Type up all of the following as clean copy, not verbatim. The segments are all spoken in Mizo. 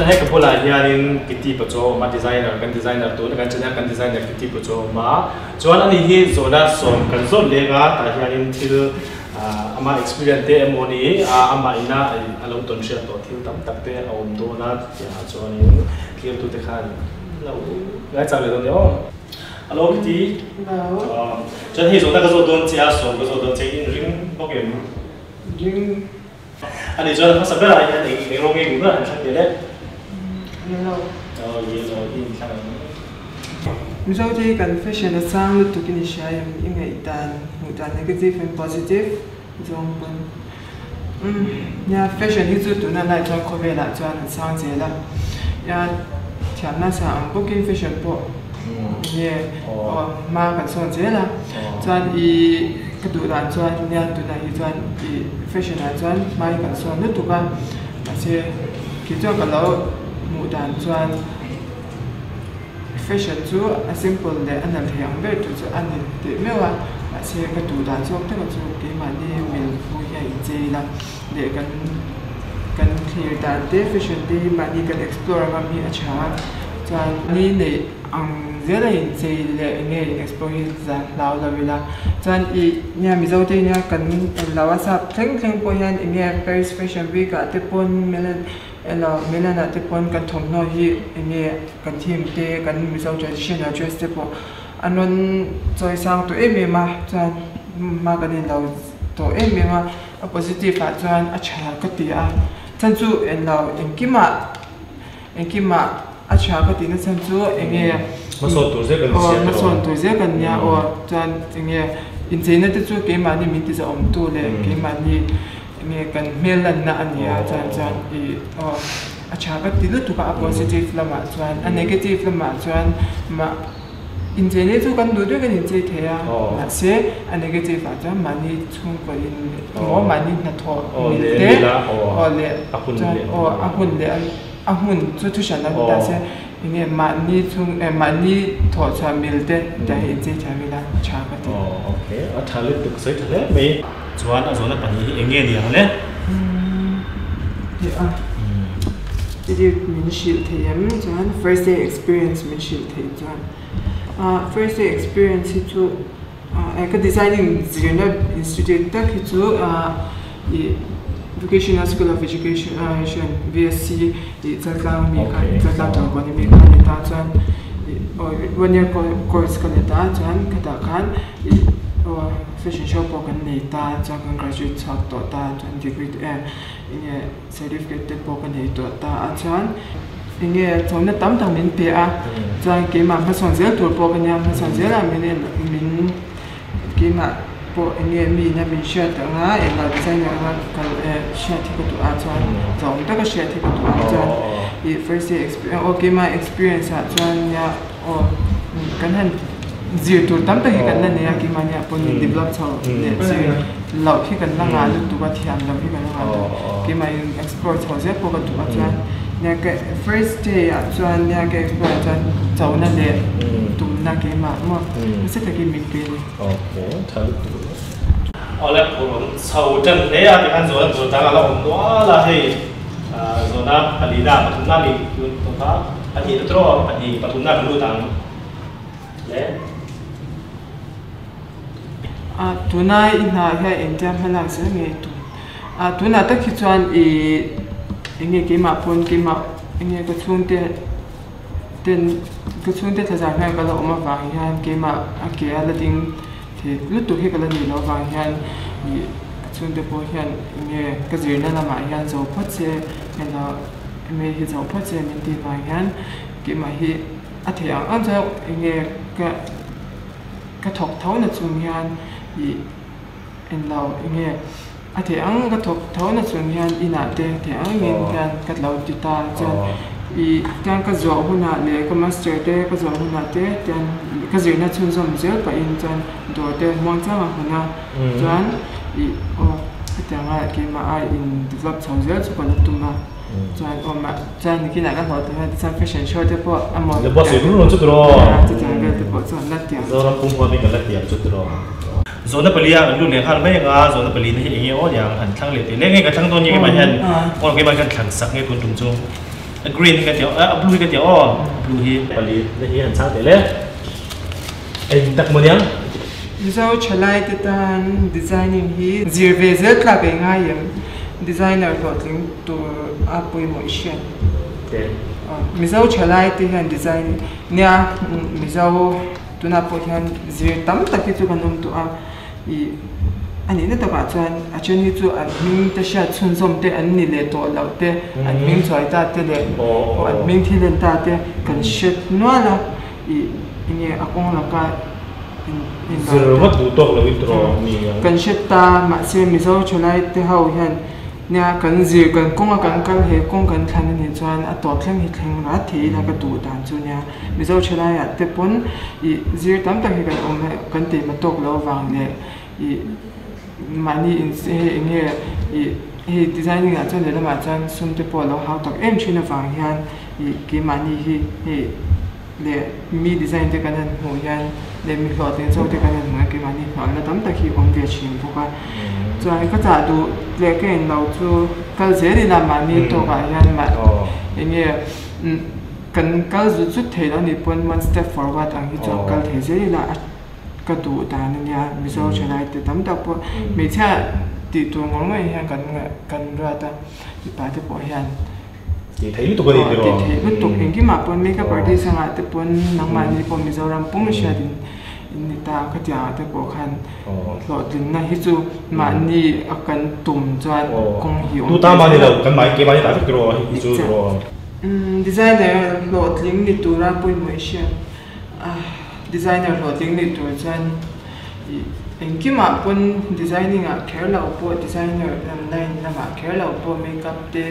Chuan hei ka bulah hianin Kitty Pachaw a awm a, designer kan designer tuna kan channel kan designer Kitty Pachaw a awm a. Chuan ani hi zawhna sawm kan zawt leng a, tah hianin thil ama experience te emaw ni amah ina a lo tawn hriat tawh thil tam tak te a awm dawn a tihah chuanin thiltute khan lo ngaichang leh dawn nia aw. Hello Kitty. Hello. Chuan hei zawhna ka zawt dawn che a, sawm ka zawt dawn che in ring bawk em? Ring. Ani chuan hmasa berah hian eng eng rawng nge duh ber an thlang tel e? Yellow. Oh yellow hi in thlang ang. Mizo te hi kan fashion a sang lutuk in i hria em? I ngaihdan, hmuhdan negative and positive zawng pawn. Umm nia fashion hi chu tuna lai chuan khawvelah chuan an sang zel a, nia thiamna sang ang bawkin fashion pawh nge aw hma kan sawn zel a, chuan i ka duh dan chuan nia tunah hi chuan i fashion ah chuan hma hi kan sawn lutuk a, mahse kei chuan ka lo hmuh dan chuan fashion chu a simple leh a nalh thei ang ber tur chu a ni teh meuh a, mahse ka duh dan zawk taka chu keimahni mil pu hian inchei ila leh kan kan thlir dan te fashion te hi mahni kan explore ngam hi a tha a chuan ni neih ang zel a inchei leh eng nge in explore hi zan hlau lo ila chuan ih nia Mizo te nia kan en lo a sap thleng thleng pawh hian eng nge Paris fashion week ah te pawn Milan elo Milan ah te pawn kan thawmhnaw hi eng nge kan theme te kan Mizo traditional dress te pawh an rawn chawi sang tawh em em a chuan hma kan en lo tawh em em a. A positive ah chuan a tha ka ti a, chhan chu englo engkimah engkimah a tha ka tihna chhan chu enge Hmasawn tur zel kan ni sia tawh. Hmasawn tur zel kan nia aw, chuan enge incheina te chu keimahni min ti zahawmtu leh keimahni enge kan hmel lanna a ni a, chuan chuan ih aw a tha ka ti lutuk a, a positive lamah chuan a negative lamah chuan mah. Incheina chu kan duh duh kan inchei thei a, mahse a negative ah chuan mahni chhungkaw in emaw mahni hnathawh mil te aw leh chuan aw a hun leh a hmun chu thu hran lo ni ta se enge mahni chhung eh mahni thawh chhuah mil te tiang hi inchei thiam ila a tha ka ti. Aw ok a tha lutuk sawi tha hle mai. Chuan a zawhna pahnih hi enge ni ang le? Umm a min hrilh thei em chuan first day experience min hrilh thei chuan ah first day experience hi chu ah ka designing zirna institute tak hi chu ah ih vocational school of education VSC tih chaltlang ami kha chaltlang tangkawn ami kha a ni ta chuan ih aw one year course ka ni ta chuan khatah khan ih aw fashion show pawh kan nei ta chuan kan graduate chhuak tawh ta chuan degree te eng nge certificate te pawh ka nei tawh ta a chuan eng nge chona tam tak min pe a chuan keimah hmasawn zel tur pawh ka nia hmasawn zel a min en min keimah pawh eng nge mi ina min hriat ang a engah designer anga kal hriat hi ka duh a chuan zawng taka hriat hi ka duh a chuan ih first year experience aw keimah experience ah chuan nia aw kan han zir tur tam tak hi kan la nei a keimahni ah pawh ni develop chho leh zir loh hi kan la ngah lutuk a thiam loh hi kan la ngah lutuk keimah in explore chho zel pawh ka duh a chuan nia ka first day ah chuan nia ka explore ah chuan chona leh tumna keimah maw nasa takin min pe a ni. Okay tha lutuk. Awle phur awm chho tan hle a tikhan zawhna tur dang a la awm nual a hei zawhna palina pathumna mi tun tawh kha pahnih ta tawh pahnih pathumna kan lut ang le. A tuna i hna hian engtia hma lak zel nge i tum? A tunah tak hi chuan i enge keimah pawn keimah enge ka chhungte ten ka chhungte thlazar hian ka la awm avang hian keimah a ke a la ding thei lutuk hi ka la nih loh avang hian ih ka chhungte pawh hian enge ka zirna lamah hian zo phawt se emaw enge hi zo phawt se min tih vang hian keimah hi a theih ang ang chuan enge ka ka thawk tho na chung hian ih englo enge a theih ang ka thawk tho na chung hian inah te theih ang engin hian ka lo ti ta chuan ih tiang ka zawh hunah leh ka master te ka zawh hunah te tiang ka zirna chhunzawm zel pahin chuan dawr te muang chang a hawn a chuan ih aw hetianga keimah a in develop chho zel chu ka la tum a. Chuan aw mah chuan nikinah ka hlawh tur a tichuan fashion show te pawh a maw La buatsaih run run chu tiraw? A chutiang vel te pawh chuan la tiam chu. Zoram pum huamin kan la tiam chu tiraw? Zawhna palia kan lut leh nghal mai anga zawhna pali na hi eng nge aw niang han thlang leh teh leh nge ka thlang dawn nge keimah hian aw keimah hian thlan sak nge tun tum chu. A green hi ka ti a blue hi ka ti aw blue hi pali na hi han chang teh le eng tak maw niang. Mizo thalai te tan designing hi zir ve zel tlak ei ngai em designer hlawhtling tur a pawimawh i hriat te. Mizo thalai te hian design nia Mizo tunah pawh hian zir tam tak hi chu kan awm tawh a i a nihna takah chuan a then hi chu an hming te hriat chhunzawm te an ni leh tawh loh te an hming chuai ta te leh an hming thil en ta te kan hre nual a i enge a kawng laka in in Zir ringawt duh tawk loh i tawh mi ang. Kan hre ta mahse Mizo thalai te ho hian nia kan zir kan kawnga kan kal he kawng kan thlan a nih chuan a tawp thleng hi thleng rat thei ila ka duh dan chu nia. Mizo thalaiah te pawn ih zir tam tak hi kan awm a, kan teima tawk lo vang leh ih mahni in hei eng nge ih hei designing ah chuan lehlamah chuan sum te pawh a lo hau tak em thin avang hian ih keimahni hi hei leh mi design te kan han hmuh hian leh mi hlawhtling zawk te kan han hmuh hian keimahni hnualna tam tak hi awm ve thin bawk a. Chuan ka chah duh leh ka en lo chu kal zel ila mahni tawkah hian mah eng nge umm. Kan kal zut zut thei lo nih pawn one step forward ang hi chuan kal thei zel ila a ka duh dan a nia. Mizo thalai te tam tak pawh hmeichhia tih tur ngawr ngawih hian kan kan ruat a, mipa te pawh hian Tih theih lutuk a ni tiraw? Tih theih lutuk engkimah pawn makeup artist angah te pawn nangmahni pawh Mizoram pum hriat in in ni ta khatiangah te pawh khan hlawhtlinna hi chu mahni a kan tum chuan kawng hi awm Tu ta mah ni lo kan mahni keimahni ta vek tiraw hei hi chu tiraw? Designer hlawhtling ni tura pawimawh i hriat a, designer hlawhtling ni tur chuan ih engkimah pawn designing ah kher lo pawh designer lam line lamah kher lo pawh makeup te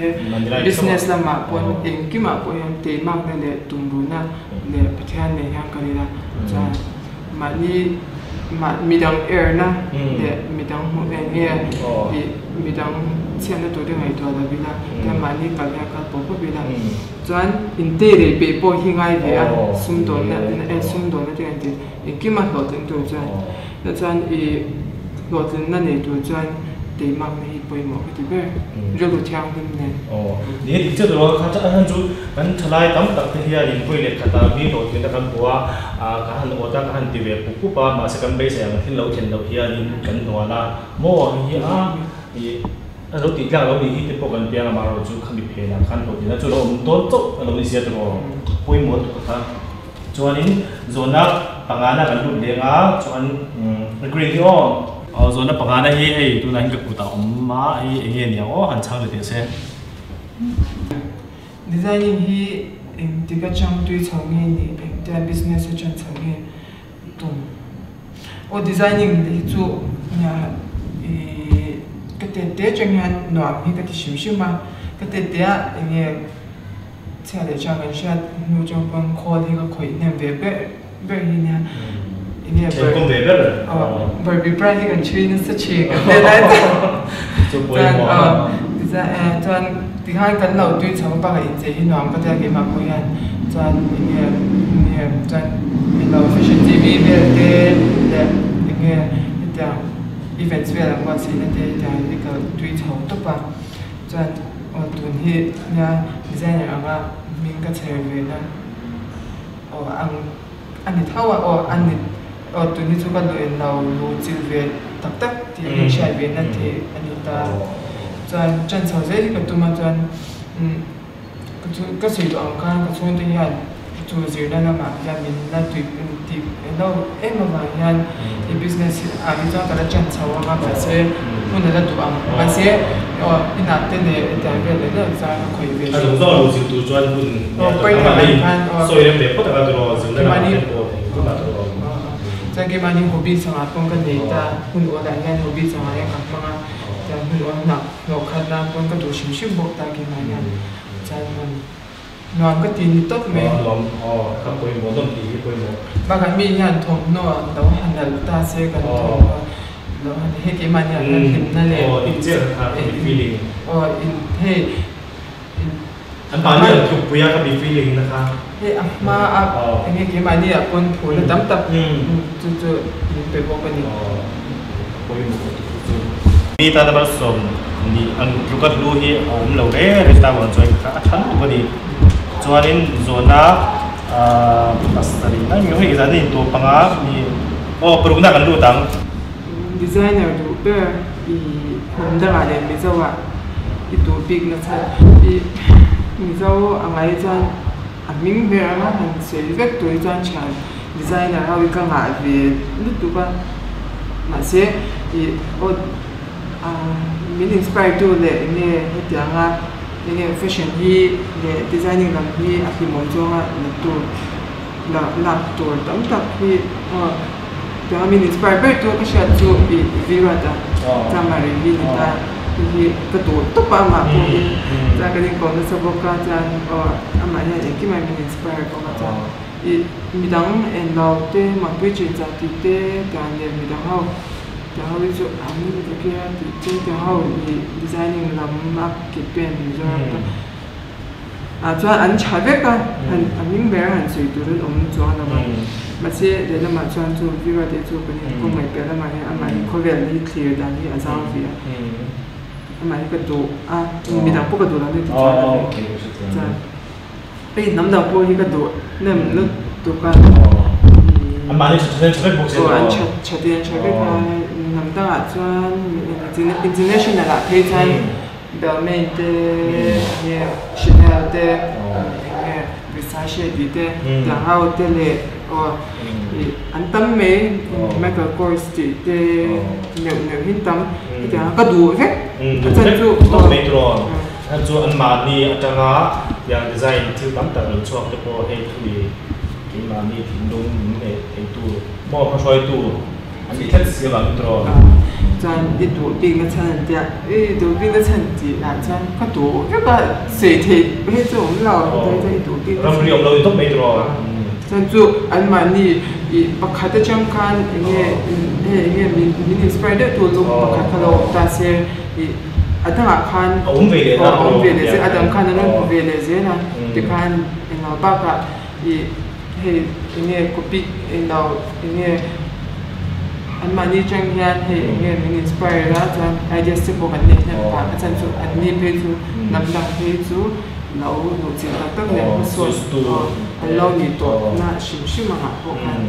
business lamah pawn engkimah pawh hian teimakna leh tumruhna leh Pathian nei hian kal ila chuan mahni mah midang erna leh midang hmuh eng nge ih midang chhiatna tur te ngaihtuah lo ila tiang mahni kal hian kal pawp pawp ila chuan intei rei peih pawh hi ngai ve a sumdawnna sumdawnna te kan tih engkima hlawhtling tur chuan chuan ih hlawhtlinna nei tur chuan teimakna hi pawimawh ka ti ber rilru thianghlim nen. Aw ni dik chiah tur a kha a chu kan thalai tam tak te hian in vawi leh khatah mi hlawhtlinna kan hmu a ah ka han awt a ka han ti ve pup pup a mahse kan beisei ang thil lo thlen loh hianin kan hnual a maw hei hi a ih a lo tih tlak lo nih hi te pawh kan piang a amaherawhchu khami phenah khan hlawhtlinna chu lo awm dawn chauh a lo ni sia tur aw pawimawh lutuk a kha. Chuanin zawhna pangana kan lut leng a, chuan green hi aw. Aw zawhna pangana hi hei tunah hian ka kutah a awm a, hei eng nge niang aw han chhang leh teh se. Designing hi engtik atang tui chho nge ni, engtia business atang chho nge tum. Aw designing hi chu nia ih ka tete atang hian nuam hi ka ti hrim hrim a, ka tete ah eng nge. Chhia leh tha kan hriat hnu chang pawn khawl hi ka khawih hnem ve ber ber hi nia. Enge ber Theikom ve ber. Aw Barbie brand hi kan chhui nasa thin kan hre lai chuan. Chu pawimawh a. Chuan chuan tikhan kan lo tui chho bakah inchei hi nuam ka tia keimah pawh hian chuan enge enge chuan ilo fashion TV vel te leh enge hetiang events vel an buatsaihna te hetiang hi ka tui chho tawp a. Chuan aw tun hi nia designer anga hming ka chher ve na aw ang a ni tho a aw a ni aw tun hi chu ka lu en lo lu chilh ve tak tak tih a inhriat ve na thei a ni ta chuan ṭan chho zel hi ka tum a chuan umm ka chu ka sawi duh ang khan ka chhungte hian chu zirna lamah hian min la tui tih lo em avang hian i business hi ah hi chuan ka la ṭan chho ang a mahse hun a la duh ang mahse aw inah te leh hetiang vel leh deuh chuan ka khawih ve A zung zawng lo zir tur chuan hun sawi rem ve phawt anga tiraw zirna lamah te pawh thei phawt a tiraw. Chuan keimahni hobby changah pawh ka nei ta hun awlah hian hobby changah hian ka hmang a chuan hun awl hunah hlawh khat nan pawn ka duh hrim hrim bawk ta keimah hian chuan hun Nuam ka ti ni tawp mai. Nuam aw ka pawimawh nawm tih hi pawimawh. Bakah mi hian thawmhnaw lo ha nalh ta se kan thawmhnaw lo ha hei keimahni ah hian hlimna leh aw dik chiah kha ka mi feeling aw in hei in an mahni an tluk pui a ka mi feeling na kha hei a hma a enge keimahni ah pawn phurna tam tak chu chu min pe bawk a ni. Aw ka pawimawh tih hi chu. Mi tana malsawm nih ang tluka hlu hi a awm lo reng reng ta vang chuan kha a tha lutuk a ni. Chuanin zawhna pasarih na mi hei zan a in tawp anga mi aw parukna kan lut ang. Designer duh ber i hnam dangah leh Mizo ah i duh bik na chhan i Mizo a ngai chuan a hming ber anga han sawi vek tur hi chuan thian designer ho hi ka ngah ve lutuk a mahse i aw min inspire tu leh enge hetianga enge fashion hi leh designing lam hi a hlimawm zawnga la tur la lak tur tam tak hi aw tianga min inspire ber tu ka hriat chu ih Virat a Chamari hi ni ta hei hi ka duh tawp a amah pawh hi chuan kan inkawm nasa bawk a chuan aw amah hian engkim ah min inspire bawk a chuan ih midang enlo te Muanpui Chinchah tih te tiang leh midang ho. Tiang ho hi chu an Riviera tih te tiang ho ih designing lam a ke pen Mizoram te ah chuan an tha vek a han a hming ber a han sawi tur an awm chuang lo a mahse lehlamah chuan chu Riviera te chu kan in kawng ngaih piah lamah hian amah hi khawvel hi thlir dan hi a zau ve a amah hi ka duh a midang pawh ka duh lo ni ti chuan a chuan hei hnam dang pawh hi ka duh nem lutuk a. Amah hi tha tha vek bawk si a. Aw an tha tha te an tha vek a, hnam dangah chuan international ah phei chuan Balmain te enge Chanel te enge Versace tih te Tianghao te leh aw ih an tam mai Michael Kors tih te neuh neuh hi an tam hetiang ka duh vek a chan chu aw. Heng chu anmahni atanga tiang design thil tam tak lo chhuak te pawh hei thui keimahni thinlung min neih theitu maw hmahruaitu an ni tlat si avangin tawh. Chuan i duh bikna chhan an tia, i duh bikna chhan tih ah chuan ka duh vek a, sawi theih hei chu awm lo, hetiang chuan i duh bikna chhan. Ramri awm lo i tawp mai tawh. Chuan chu anmahni i pakhat atang khan enge enge min inspire deuh tu lung pakhat kha lo awm ta se i. A dangah khan a awm ve leh a awm ve leh zel a dang khan an rawn hmu ve leh zel a tikhan englo bakah ih hei enge copy englo enge anmahni atang hian hei enge min inspire a chuan ideas te pawh kan neih hnem phah a chhan chu anni phei chu hnam dang phei chu lo luhchilh tak tak leh hmasawn an lo nih tawh na hrim hrim angah pawh khan.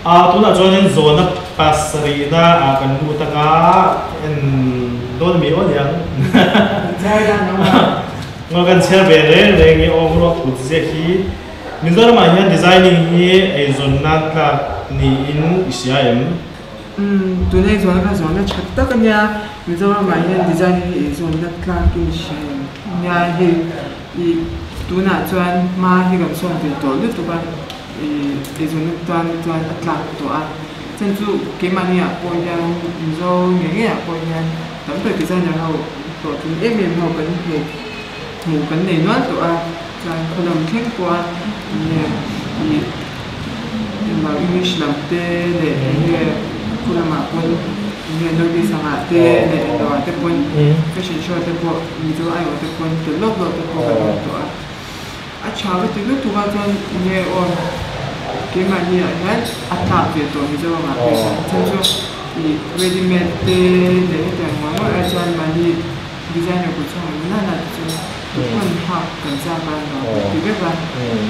A tunah chuanin zawhna pasarihna ah kan lut anga en dawn mi aw niang. Ngaw kan chhiar ve reng reng i aw ruak kut ziak hi Mizoram ah hian designing hi eizawn nan tlak niin i hria em? Umm tuna eizawnna kha zawnna tha tak a nia Mizoram ah hian designing hi eizawnna tlak in i hria em? Nia hei i tunah chuan hma hi kan sawn ve tawh lutuk a. Eizawnna tan chuan a tlak tawh a, chuan chu keimahni ah pawh hian Mizo ngei ngei ah pawh hian tam tak designer ho hlawhtling em em ho kan hmuh hmuh kan nei nual tawh a, chuan khawlam thleng pawh a enge ih englo English lam te leh enge khawlamah pawn enge North East angah te leh englo ah te pawn fashion show te pawh Mizo aiawh te pawn tel lawk lawk te pawh kan awm tawh a. A tha ka ti lutuk a chuan enge aw keimahni ah hian a tlak ve tawh Mizoram ah phei chuan chhan chu ih ready made te leh hetiang ngawih ngawih ai chuan mahni designer kut chhuak ang nana te chu tupawn hak kan chak a nuam kan ti vek a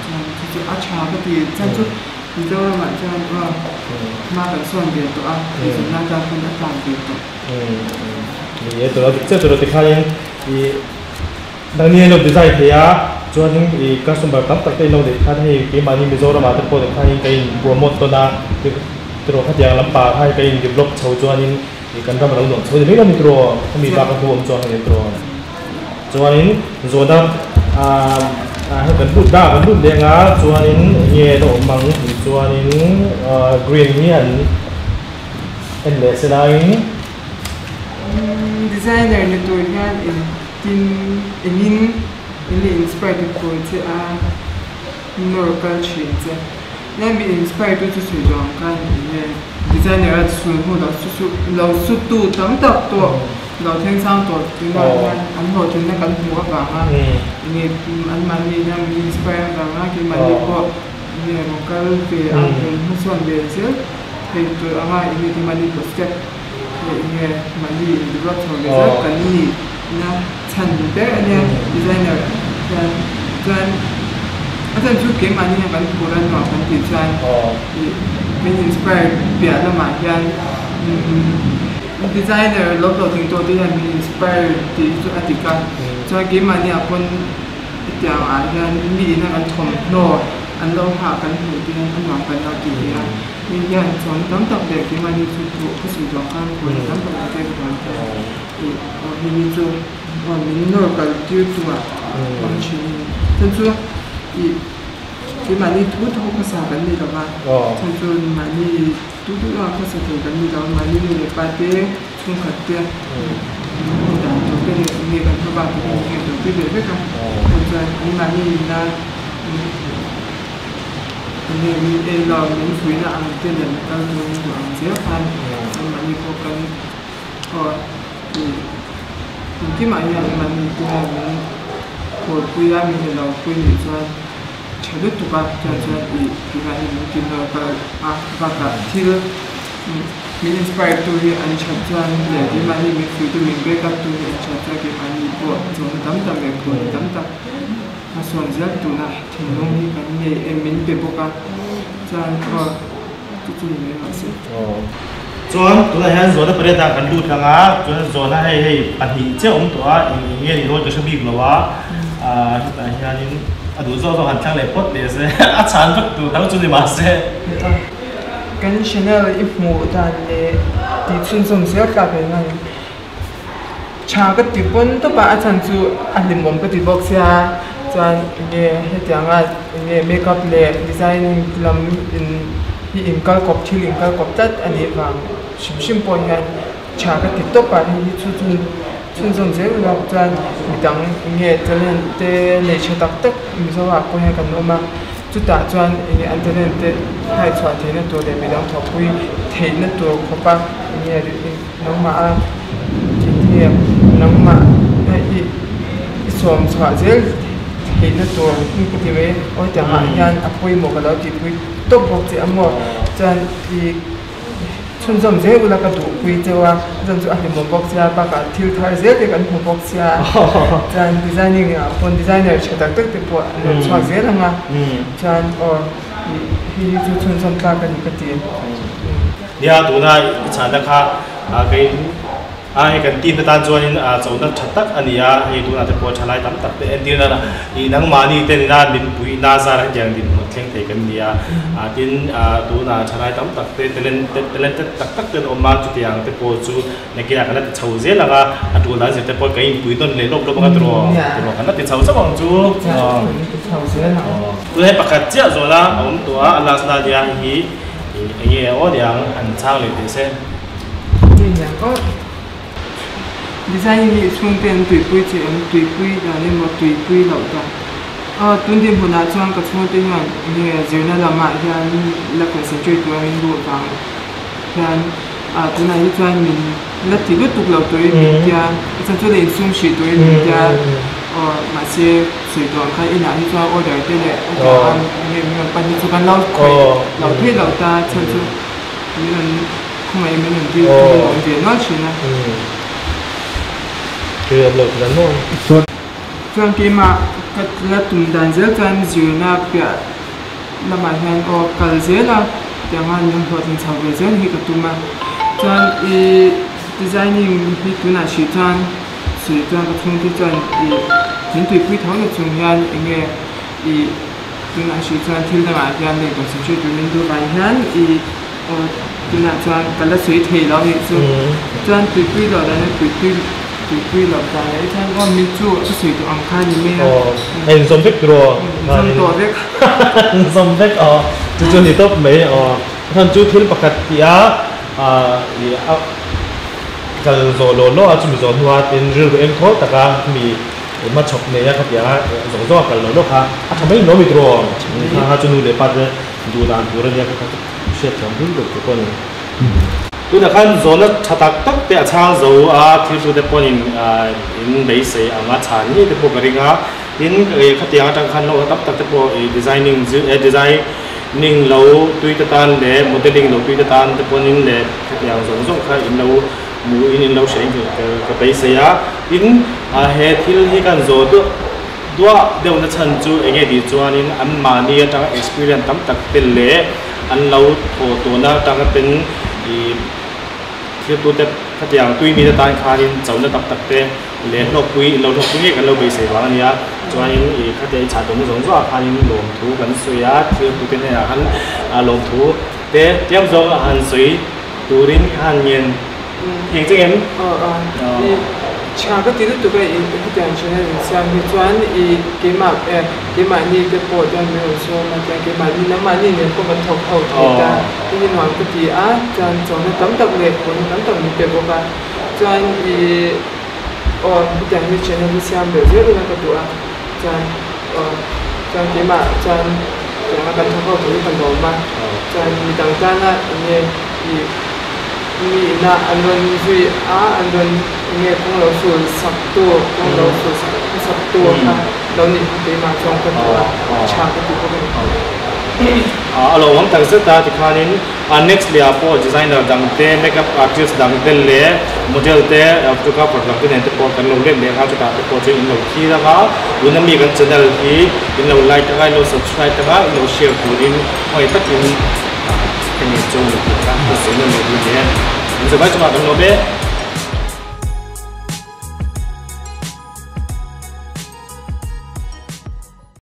chuan chu chu a tha ka ti chhan chu Mizoram ah chuan aw hma kan sawn ve tawh a eizawnna atan pawn a tlak ve tawh. Ni e tawh a dik chiah tawh tikhain ih. Nangni an lo design thei a, chuanin ih customer tam tak te in lo neih khan hei keimahni Mizoram ah te pawh khanin ka in promote dawn a, tiraw khatiang lampang kha hei ka in develop chho chuanin ih kan ram a lo nuam chho ni mai lo ni tiraw, khami bak a hnu awm chuang hei tiraw. Chuanin zawhna ah hei kan lut dah kan lut leng a, chuanin enge la awm ang tih chuanin green hi an en leh se laiin. Designer ni tur hian in. Tin, engin in i inspire tu tur che a nawr kal thin che. Nia mi inspire tu chu sawi duh ang khan eng nge designer a sul hnu lo su su lo su tu tam tak tawh lo thleng sang tawh tunah hian an hlawhtlinna kan hmuh avanga eng nge anmahni hian min inspire avanga keimahni pawh eng nge rawn kal ve a rawn hmasawn ve zel thei tur anga eng nge keimahni pawh step Hei nge mahni in develop chho ve zat kan nih na chhan ber a nia designer Chuan chuan a chhan chu keimahni hian kan phur a nuam kan tih chuan ih min inspire piah lamah hian designer lo hlawhtling tawh te hian min inspire tih hi chu a dik a. Chuan keimahni ah pawn hetiang ah hian mi ina kan thawmhnaw an lo hah kan hmuh te hian a nuam kan lo ti ve a. Hei hian chuan tam tak leh keimahni chu thu ka sawi duh ang khan phurna tam tak a pek vang hian ih hei hi chu aw min nawr kal tir chungah awm thin a ni. Chuan chu ih keimahni thu thu khawsa kan ni lo va, chuan chu mahni tu tu a khawsa thei kan ni lo va, mahni nu leh pa te chhungkhat te min dan tur te leh eng nge kan hmabak te hi min ngaihtuah pui ve vek a, chuan chuan anmahni ina Enge min ei lo, min fuihna ang te leh min kal tur min duh ang zel khan anmahni pawh kan aw tih engkimah hian anmahni te hian min phurpui a, min ilo pui nih chuan tha lutuk a, chuan chuan ih tunah hian min tin lo kal a bakah thil min inspire tu hi an that chuan leh keimahni min fuihtu min back up tu hi an that chuan keimahni pawh chawhna tam tak leh phurna tam tak. Hmasawn zel tuna thinlung hi kan nei em min pe bawk a, chuan aw chu chu ni mai mahse. Chuan tunah hian zawhna pariat ah kan lut lang a, chuan zawhna hei hei pahnih chiah awm tawh a, eng eng nge ni dawn ka hre bik lo a, hetah hianin a duh zawk zawk han thlang leh phawt leh se a chhan vek tur dang chu ni mahse. Kan channel i hmuh dan leh tih chhunzawm zel tlak reng a ni. Tha ka ti pawn tawp a, a chhan chu a hlimawm ka ti bawk sia, chuan enge hetianga enge makeup leh designing lam in hi inkal kawp thil inkal kawp tlat a nih vang hrim hrim pawh hian tha ka ti tawp a, hei hi chu chhunzawm zel ula chuan midang enge talent te nei tha tak tak Mizoramah pawh hian kan awm a, chutah chuan enge an talent te haichhuah theihna tur leh midang thawhpui theihna tur khawpa enge. Nangmah a thilthiam, nangmah a i sawm chhuah zel theihna tur hi ka ti mai. Awi tiangah hian a pawimawh ka lo tihpui tawp bawk che a maw? Chuan i chhunzawm zel ula ka duhpui cheu a, chuan chu a hlimawm bawk sia, bakah thil thar zel te kan hmu bawk sia, chuan designing ah pawn designer tha tak tak te pawh an rawn chhuak zel ang a, chuan aw hei hi chu chhunzawm tlak a ni ka ti. Nia, tuna i chhanna kha kei a hei kan team te tan chuanin chona tha tak a ni a, hei tunah te pawh thalai tam tak te entir nana i nangmahni te nena min pui na zar hetiang dinhmun thleng thei kan ni a, tin tunah thalai tam tak te talented tak tak te an awm a, chutiang te pawh chu nakinah kan la ti chho zel ang a, a tul dan zir te pawh kan inpui nawn leh lawp lawp ang a tiraw tiraw kan la ti chho chauh ang chu. Tuna hei pakhat chiah zawhna a awm tawh a, a last na nia hei hi. Enge aw niang han chhang leh teh se. Nge niang aw. Design hi chhungte an tuipui che em? Tuipui dan emaw tuipui loh dan. Aw tun dinhmunah chuan ka chhungte hian enge zirna lamah hian la concentrate tura min duh vang hian ah tunah hi chuan min la ti lutuk lo turin min tia a chhan chu la insum hrih turin min tia aw mahse Sawi tawh ang khan inah hi chuan order te leh a ṭha a enge min rawn pan hi chu kan lo khawih lo theih loh ta chhan chu min rawn khawngaih min rawn dil tum a awm ve nual thin a. Chuan keimah ka la tum dan zel chuan zirna piah lamah hian aw kal zel a tianga min hlawhtlin chho ve zel hi ka tum a chuan i designing hi tunah hrih chuan. Sawi chuan ka chhungte chuan ih min tuipui tho na chung hian enge ih tunah hrih chuan thil dangah hian lei concentrate tur min duh vang hian ih aw tunah chuan ka la sawi thei lo anih chu chuan tuipui loh dan leh tuipui tuipui loh dan leh chuan aw min chu ka sawi tawh ang kha ni mai a. Aw a inzawm vek tur aw. Inzawm tawh vek. Inzawm vek aw chu chu ni tawp mai aw chuan chu thil pakhat tih a ih a. Kal zawh law law a chumi zawh hnuah tin rilru eng thawl taka mi hmachhawp nei a khatiang a zawng zawng a kal law law kha a tha mai lo mi tiraw kha kha chu nu leh pa te duh dan tur a nia kha kha hriat thiam hul lut tur pawh a ni. Tunah khan zawhna tha tak tak te a chhang zo a thil tu te pawhin in beisei ang a chhan ngei te pawh ka ring a tin khatiang atang khan hlawhna tam tak te pawh designing design Ning lo tui te tan leh modelling lo tui te tan te pawhin leh hetiang zawng zawng kha in lo hmuh in in lo hre in ka beisei a. Tin, he thil hi kan zawh duah Dua deuh na chhan chu enge tih chuanin an mahni atanga experience tam tak te leh an lo thawh tawhna atanga ten ih thiltute khatiang tui mite tan khanin chona tak tak te leh hlawkpui in lo hlawkpui ngei kan lo beisei vang a nia. Chuanin ih khatia i chah tawhna zawng zawng ah khanin lawmthu kan sawi a, thiltute hnenah khan lawmthu te tlem zawng a han sawi turin ka han ngen thei che em? Aw aw i tha ka ti lutuk a i hetiang channel in siam hi chuan i keimah eh keimahni te pawh chuan min rawn sawm a chuan keimahni nangmahni nen pawh kan thawk ho thei ta hei hi nuam ka ti a chuan chawhna tam tak leh pawhna tam tak min pe bawk a chuan i aw hetiang hi channel hi siam belh zel ila ka duh a chuan aw chuan keimah chuan tianga kan thawk ho thei hi ka lawm a chuan midang tana enge i mi ina an rawn zui a an rawn enge kawng lo sul sak tu kawng lo sul sak hmasak tu kha lo nih kha keimah chuan ka duh a tha ka ti bawk a ni. A lo awm tak zet a tikhanin a next leh ah pawh designer dang te makeup artist dang te leh model te photographer dang te nen te pawh kan lo let leh ang a chutah te pawh chuan in lo thlir ang a tuna mi kan channel hi in lo like ang a in lo subscribe ang a in lo share turin khawngaih takin. Ka ngen chu ni tih kha ka sawi na leh duh hle. An zavai chungah kan lawm e.